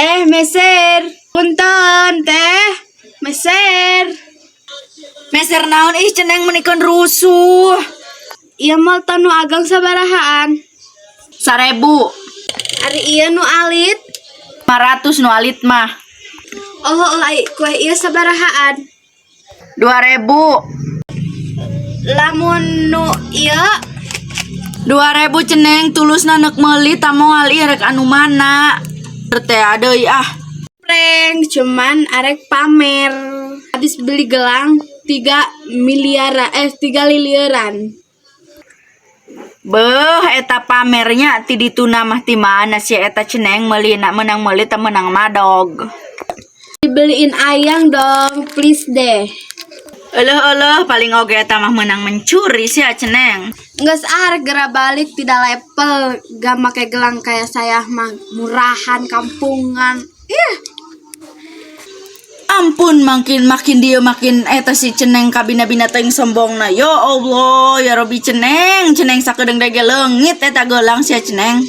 Teh, meser. Punten, Teh. Meser. Meser naon? Ih, Ceneng, meni keun rusuh. Ieu molto nu ageng sabarahaan? 1000. Ari ieu nu alit? 500 nu alit mah. Oh, ai kue ieu sabarahaan? 2000. Lamun nu ieu? 2000, Ceneng. Tulusna nek meuli ta moal? Ieu rek anu mana teh deui ah. Prank, cuman arek pamer. Habis beli gelang 3 miliar, eh, 3 liliran. Beuh, eta pamernya ti dituna mah. Ti mana sih eta, Ceneng, meulina? Menang meuli teh menang madog? Dibeliin ayang dong, please deh. Euleuh, euleuh, paling oge eta mah menang mencuri sih ya, Ceneng. Nggak ah, geura balik, tidak level, gak make gelang kayak saya mah, murahan kampungan. Ih. Ampun, makin makin dia makin eta si Ceneng kabina-bina teuing sombongna. Ya Allah, ya Robi, Ceneng, Ceneng, sakedeung dege leungit eta gelang sia, Ceneng.